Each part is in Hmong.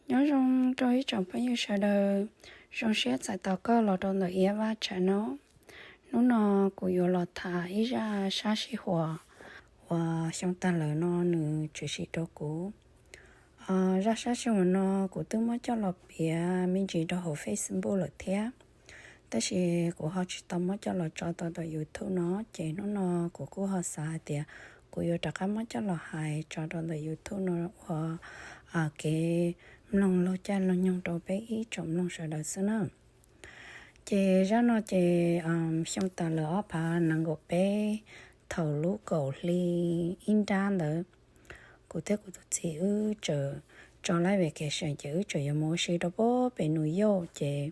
Nyob zoo rau ib tsoom phooj ywg sawv daws, zoo siab txais tos koj los rau ntawm Iab Vaj Channel no. Hnub no kuv yuav los tham ib zaj sab sij huam uas xyoo tag lawm no nws tshwm sim rau kuv. Zaj sab sij huam no kuv twb muab coj los piav me ntsis rau hauv Facebook lawm thiab, tab sis kuv ho tsis tau muab coj los tso tau ntawm YouTube no, ces hnub no kuv kuj ho xav hais tias kuv yuav rov qab muab coj los hais tso rau ntawm YouTube no ua kev mloog laug caij laug nyoog rau peb ib tsoom mloog sawv daws xwb na. Ces zaj no ces xyoo tas lawm ob phav nees nkaum peb, thaum lub kaum hli ib nrab ntawd, kuv thiab kuv tus txiv wb txawm tso lab vacation ces wb txawm yuav mus ua si rau pem New York ces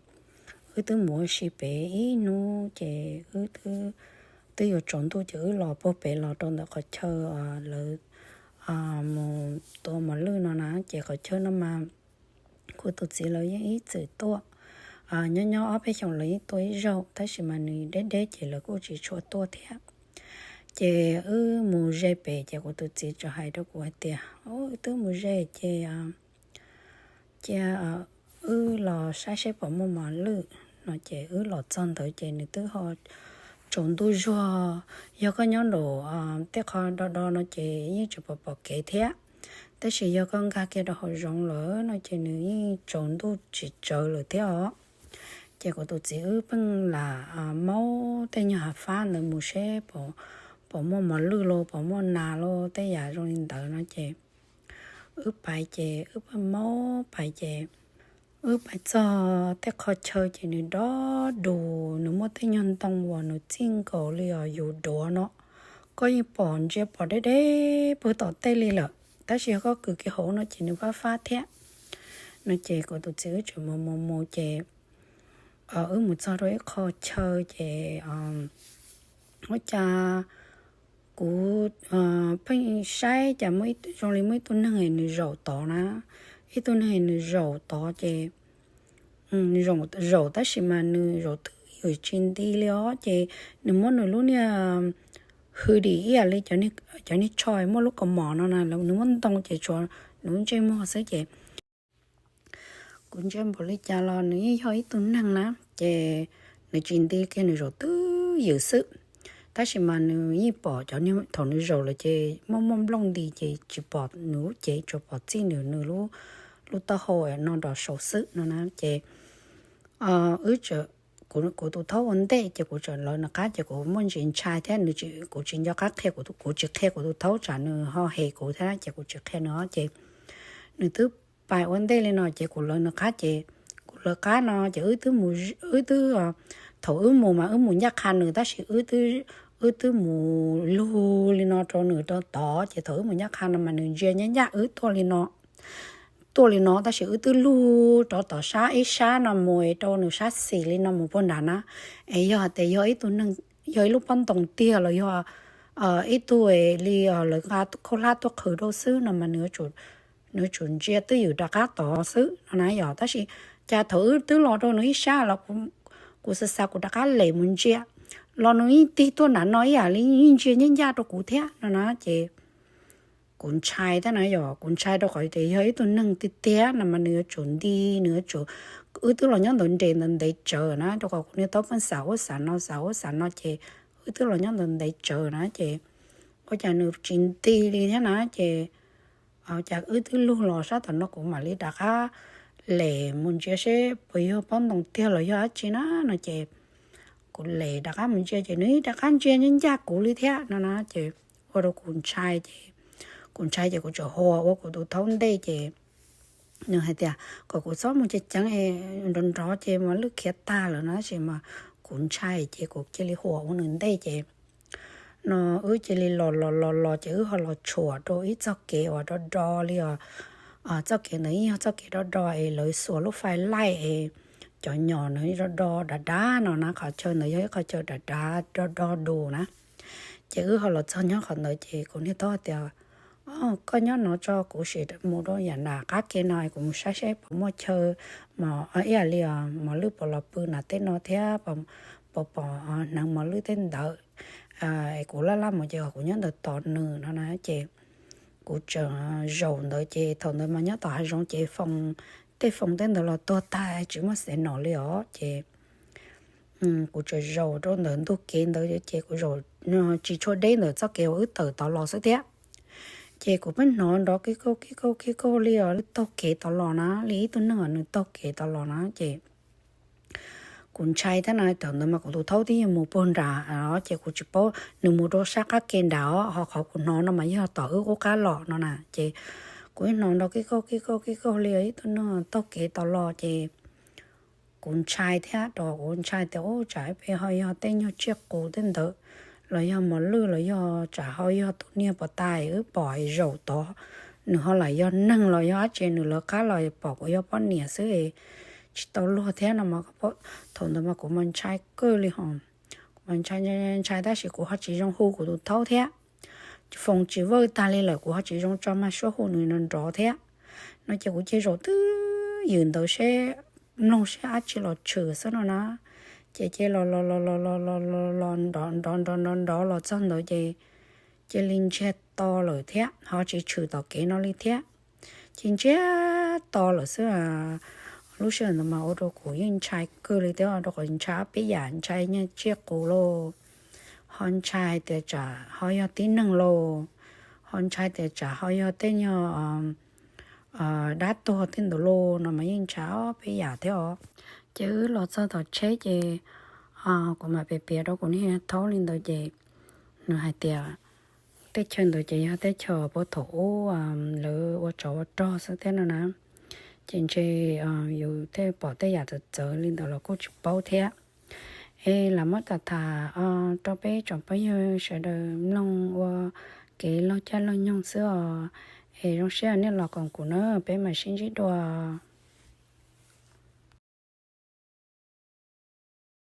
wb twb mus ua si pem ib hnub ces wb twb yuav tsaus ntuj ces wb los puag pem los rau ntawm qhov chaw lawv mus tua mos lwj no na. Ces qhov chaw no mas kuv tus txiv lawv yeej ib txwm tuaj, nyob nyob ob peb xyoos lawv yeej tuaj ib zaug, tab sis mas nws deb deb ces lawv kuj tsis tshua tuaj thiab. Ces wb mus ze pem ces kuv tus txiv txawm hais rau kuv hais tias, Wb twb mus ze ces cia wb los saib seb puas muaj mos lwj no. Ces wb los txog ntawd ces nws twb ho tsaus ntuj zuag. Yog koj nyob nraum tej qho do do no ces yeej tsis pom pom kev thiab, tab sis yog koj nkag kiag rau hauv zoov lawm no ces nws yeej tsaus ntuj tsis tsawg lawm thiab os. Ces kuv tus txiv wb pheej lam maub tej nyuag hav fab ntawd mus seb puas muaj mos lwj los puas muaj nas los tej yam zoo li ntawd no ces wb pais ces wb pheej maub pais ces wb pais txog tej qho chaw ces nws dob dus, nws muaj tej nyuag ntoo uas nws txij nkaus li os yus duav no, koj yeej pom ntsia pom deb deb puag tom tej li lawm, tab sis yog koj kws kiag hauv no ces nws fab fab thiab no. Ces kuv tus txiv wb tseem mus mus mus ces wb mus txog rau ib qho chaw ces ua cas kuv pheej saib cas zoo li muaj ib tug neeg nws zaum tod na, ib tug neeg nws zaum tod ces zaum tab sis mas nws zaum twb yam tsis nti li os, ces nws muab nws lub niag hoodie ib yam li cov niag tsho muaj lub kaus mom no na, nws muab ntoo ces tshuav nws lub ntsej muag xwb ces kuv ntsia npaum li cas los nws yeej yog ib tug neeg na, ces nws tsis nti kiag, nws zaum twb ywm xwb. Tab sis mas nws yeej pom cov, thaum nws zaum lawm ces muaj muaj nplooj nti ces tsis pom nws lub cev, tsuas pom txij nws nws lub taub hau no nrov saud xwb no na. Ces wb, kuv tus thaub ua ntej ces kuv tseem lawv nws qab ces kuv muaj ntsis ntshai thiab, kuv tsis nco qab qhia, kuv tsis qhia kuv tus thaub tsam nws ho hem kuv thiab ces kuv tsis qhia nws os. Ces nws twb pais ua ntej li no ces kuv lawv nws qab ces, kuv lawv qab no ces wb twb, wb twb, thaum wb mus mas wb mus ncaj qha nws tab sis wb twb mus lug li no rau nws rau tod ces thaum wb mus ncaj qha no mas nws ntsia ncaj ncaj wb tuaj li no, tuaj li no tab sis wb twb lug rov tom sab ib sab no mus rau nws sab xis li no mus puag nram na. Es yog hais tias yog ib tug neeg, yog ib lub pob ntoos tiag los yog ib tug li lawv nqa khaub hlab tuaj qhwv rau xwb no mas nws yuav tsum ntsia twb ywm rov qab tod xwb no na yom. Tab sis cas thaum wb twb los rau nws ib sab los kuv xav xav kuv rov qab lem mus ntsia los nws yeej tig tuaj nram no ib yam li yeej ntsia ncaj ncaj rau kuv thiab no na. Ces kuv ntshai thiab na yom, kuv ntshai rau qhov tias yog ib tug neeg tiag tiag no mas nws yuav tsum nti, nws yuav tsum, wb twb los nyob ntawd nres ntawd ntev tsawv na, rau qhov kuv niag thaub pheej xav ub xav no xav ub xav no ces wb twb los nyob ntawd ntev tsawv na ces ua cas nws tsis nti li thiab na ces cas wb twb lug los sab tom no kuv mam li rov qab lem mus ntsia seb puas yog pob ntoos tiag los yog dab tsi na no ces kuv lem rov qab mus ntsia ces nws rov qab ntsia ncaj ncaj kuv li thiab no na ces ua rau kuv ntshai ces, kuv ntshai ces kuv txawm hua ua kuv tus thaub ntej ces nws hais tias kom kuv txhob mus ceev ceev nrov nrov ces mos lwj khiav tag lawm no tab sis mas kuv ntshai ces kuv cia li hua ua nws ntej ces no wb cia li los los los los ces wb ho los tshuam rau ib txoj kev uas do do li os. Txoj kev ntawd yeej yog txoj kev do do es lawv xuas lub fais laij es cov nyom nws do do dav dav no na, qhov chaw ntawd yog ib qhov chaw dav dav do do dus na. Ces wb ho los txog nyob qhov ntawd ces kuv niag thaub tias, Koj nyob no tso, kuv sim mus rau yam nram qab ke no, kuv mus saib saib puas muaj chaw mos ib yam li mos lwj puas los pw nram tej no thiab puas pom hneev mos lwj tej ntawd. Kuv laj laj mus ces kuv nyob ntawd tos nws no na ces Kuv tseem zaum ntawd ces thaum ntawd mas nyob tom hav zoov ces foos, tej foos tej ntawd los tuag tag tsis muaj xev nom li os. Ces kuv tseem zaum rau ntawm ntug kev ntawd ces kuv zaum tsis tshua deb ntawm txoj kev uas wb tawm tod los xwb thiab. Ces kuv pheej hnov nrov kib kauj kib kauj kib kauj li os, taug kev tod los na, li ib tug neeg nws taug kev tod los na. Ces kuv ntshai thiab na, thaum ntawd mas kuv tus thaub twb yog mus puag nram os, ces kuv tsis paub nws mus rau sab qab ke nram os, ho qhov kuv hnov no mas yog tom wb qub qab los no na. Ces kuv hnov nrov kib kauj kib kauj kib kauj li ib tug neeg taug kev tod los ces kuv ntshai thiab, rau kuv ntshai tias ub tsam peb ho yog tej nyuag tsiaj qus tej ntawd, los yog mos lwj los yog tsam ho yog tus niag puas tas wb pom zaum tod, nws ho lam yog neeg los yog dab tsi, nws lawv qab los pom kuv yog poj niam xwb tsis tau luag thiab no. Thaum ntawd mas kuv mas ntshai kawg li ho, kuv mas ntshai ntshai tab sis kuv ho tsis zoo hu kuv tus thaub thiab. Foos tsis vawj tag li lawm kuv ho tsis zoo tso mas suab hu nws nrov nrov thiab no. Ces kuv cia zaum twj ywm ntawd seb, mloog seb dab tsi los tshwm xwb no na. Ces cia los los los los los los los nrov nrov nrov nrov nrov los txog ntawd ces cia li ntsiag to lawm thiab, ho tsis tshwm tom kev no li thiab. Ces ntsiag to lawm xwb. Lub sij hawm ntawd mas ua rau kuv yeej ntshai kawg li thiab, rau qhov ntshai ob peb yam, ntshai nyuag tsiaj qus lauj, ho ntshai tias tsam ho yog tib neeg lauj, ho ntshai tias tsam ho yog tej nyuag dab tuag tej ntawd lauj no mas yeej ntshai ob peb yam thiab os. Ces wb los txog tom tsheb ces kuv mam piav piav rau kuv niag thaub li ntawd ces nws hais tias teb chaws ntawd ces yog teb chaws puag thaum ub lawv ua tsov ua rog xwb thiab no na. Ces ntshe yus thiaj pom tej yam txawv txawv li ntawd los kuj tsis paub thiab. Es lam muab tham tham rau peb tsoom phooj ywg sawv daws mloog ua kev laug caij laug nyoog xwb os. Es zoo siab nej los koom kuv na, peb mam sib ntsib dua.